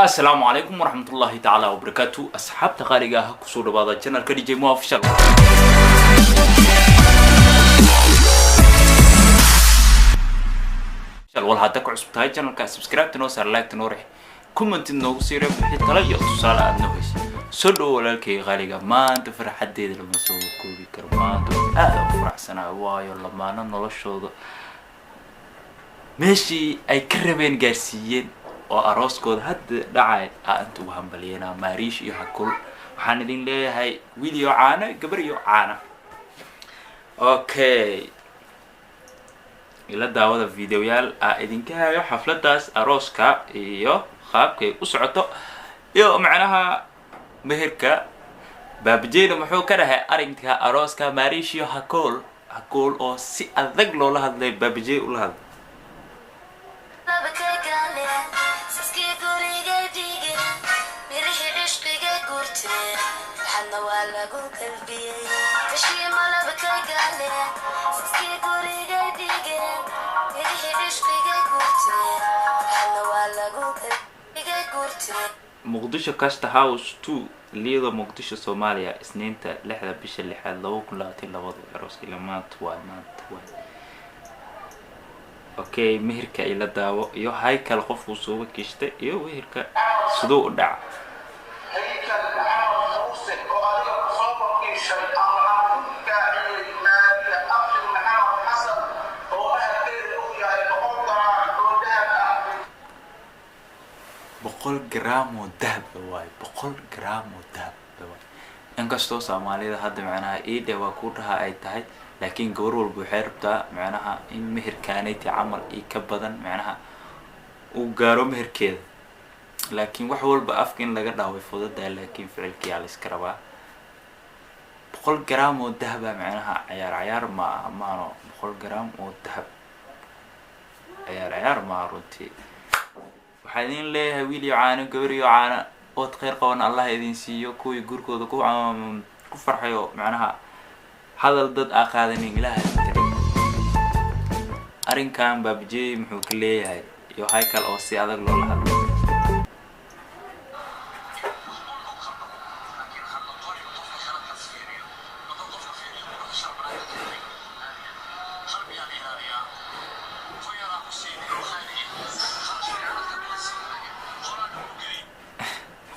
Asalaamu calaykum waraxmatullaahi tacaala wabarakaatu. Asxaabta qaaliga ah, kusoo dhawaada channelka DJ Mo Official. Wal hadda ku cusub tahay channelka, subscribe noo saar, like noo rex, comment noogu sii reeb wixii talo iyo tusaale aad noo hayso. Soo dhowo walaalkayga qaaliga. Maanta farxadeeda lama soo koobi karo. Maanta aad u faraxsanaa, waayo lamaano noloshooda meeshii ay ka rabeen gaarsiiyeen oo arooskooda hadda dhacay aa inta ugu hambalyeynaa, Maariish iyo Hakul. Waxaan idin leeyahay wiil iyo caano, gabar iyo caana. Okay, ila daawada videoyaal aa idinka hayo xafladaas arooska iyo qaabkay u socoto iyo macnaha meherka. Baabajeyna muxuu ka dhahay arrinka arooska Maariish iyo Hakool? Hakool oo si adag loola hadlay, Baabajey ula hadlay. Saskii gurigay dhige, mirihii cishqiga gurtee, farxadna waa lagu kalbiyey. Tashii malabkay gaale, saskii gurigay dhige, mirihii cishqiga gurtee, farxadna waa lagu kalbiyey gurtee. Muqdisho, Casta House 2, Lido, Muqdisho, Soomaaliya, Isniinta 6da bisha lixaad 2022. Arooska ila maanta waay, maanta waay. Okay, meherka ila daawo iyo Haykal qofkuu soo wakiishtay iyo meherka siduu u dhaca. Haykal Maxamed Muuse oo adiga ku soo wakiishay ama aan ku gaaciyey Maariya Abshir Maxamed Xasan oo maharkeeda uu yahay 100 garaam oo dahab ah. 100 gram oo dahab ah waay, 100 gram oo dahab ah waay. Inkastoo Soomaalida hadda macnaha iidhe waa ku dhaha ay tahay, laakiin gabar walba waxay rabtaa macnaha in meherkaanayti camal io ka badan macnaha uu gaaro meherkeeda. Laakiin wax walba afka in laga dhaho way fududahay, laakiin ficilkiyaa la iska rabaa. 100 gram oo dahaba macnaha cayaar cayaar ma maano. 100 gram oo dahab cayaar cayaar maa runtii. Waxaa idin leeyahay wiil iyo caano, gabar iyo caano, ood kheyr qaban Allah idin siiyo. Kuwii gurkooda ku farxayo, macnaha hadal dad aa qaadanin Ilaahay ka dhigo. Arrinkan Baabajey muxuu ka leeyahay iyo Haykal oo si adag loola hadlo?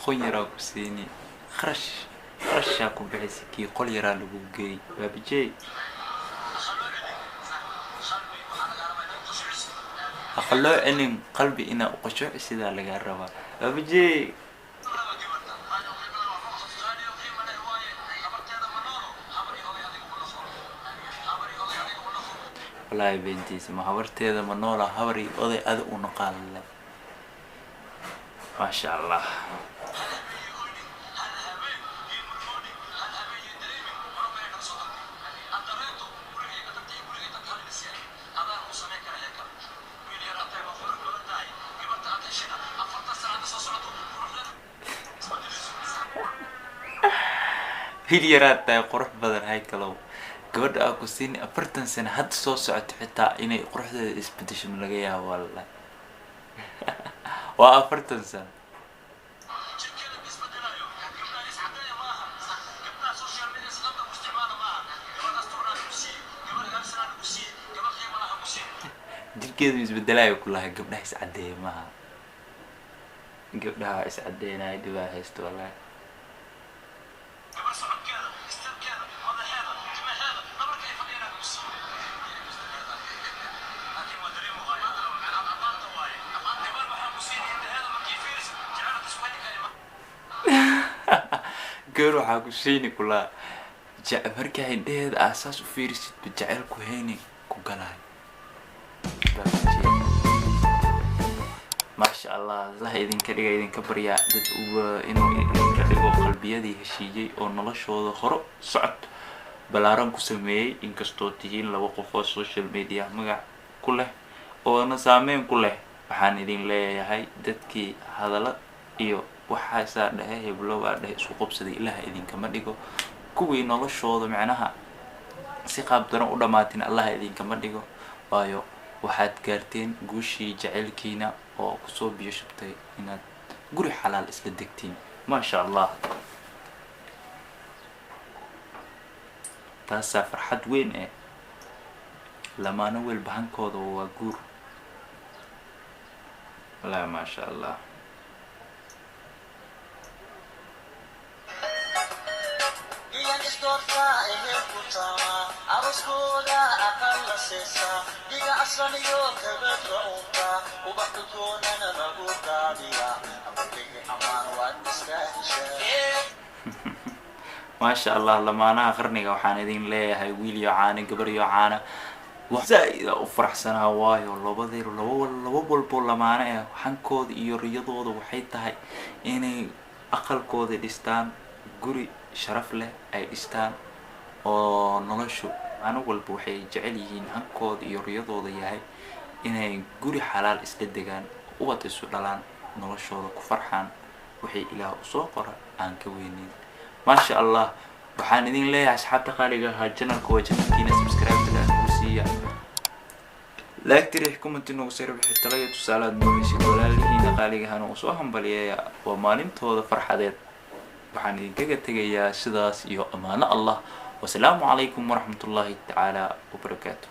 Qon yaraa ku siini, kharash kharashaa ku bixisa, kii qol yaraa lagu geeyey. Baabajey, haqaloo celin qalbi inaa uqashuuci sidaa lagaa rabaa, Baabajey. Wallaahi beentiisa, ma habarteeda ma noola? Habari oday ada u naqaanle. Maasha Allah. Wiil yaraad tahay, qurux badan. Haykalow, gabadha aa ku siini 40 sano hadda soo socoto xitaa inay quruxdeeda isbedesho ma laga yaabo? Walla waa 40 sano. Jirkeedu isbedelayo ku lahay. Gabdhaha iscadeeya maaha, gabdhaha iscadeynaya dhibaa haysto wallahi. Gabar waxaa ku siini kulaa markaa indheheeda aa saas u fiirisid ba jecel ku hayni ku galaay. Maasha Allah, Allah idinka dhiga, idinka baryaa dad inuu idinka dhigo qalbiyadii heshiiyey oo noloshooda horo socod balaaran ku sameeyey. Inkastoo tihiin laba qof oo social media magac ku leh oona saameyn ku leh, waxaan idin leeyahay dadkii hadalla iyo waxaasaa dhehe, heblo baa dhehe, isku qabsaday, Ilaah idinkama dhigo. Kuwii noloshooda macnaha si qaab daran u dhammaatin, Allah idinkama dhigo, waayo waxaad gaarteen guushii jaceylkiina oo kusoo biyo shubtay inaad Guri xalaal isla degtiin, maasha Allah. Taasaa farxad weyn eh. Lamaano welba hankooda waa guur. Wallaahi, maasha Allah. Iyan isdoortaa, ehelku taamaa, arooskooda aqal la seesaa, dhiga aslan iyo kabad la untaa, ubax dugoonana lagu daadiyaa. Abaligi amaan waad iska heshaa. Maasha Allah. Lamaanaha qarniga waxaan idin leeyahay wiil iyo caana, gabar iyo caana. Wax zaa-id a u faraxsanaa, waayo labadii laba walbo lamaane ah hankooda iyo riyadooda waxay tahay inay aqalkooda dhistaan, guri sharaf leh ay dhistaan oo noloshu ano walba waxay jecel yihiin, hankooda iyo riyadooda yahay inay guri xalaal isla degaan, ubad isu dhalaan, noloshooda ku farxaan, waxay Ilaah usoo qora aan ka weyneyn. Maasha Allah. Waxaan idin leeyahay, asxaabta qaaliga ahaa, channelka waa channelkiina, subscribe nagu siiya, like tirix, comment nagu soo wixii talo iyo tusaalaad noo heshid. Walaalihiina qaaligahana uu soo hambaliyeeya, waa maalintooda farxadeed. Waxaan idinkaga tegayaa sidaas iyo amaano Allah. Wasalaamu calaykum waraxmatullaahi tacaala wabarakaatu.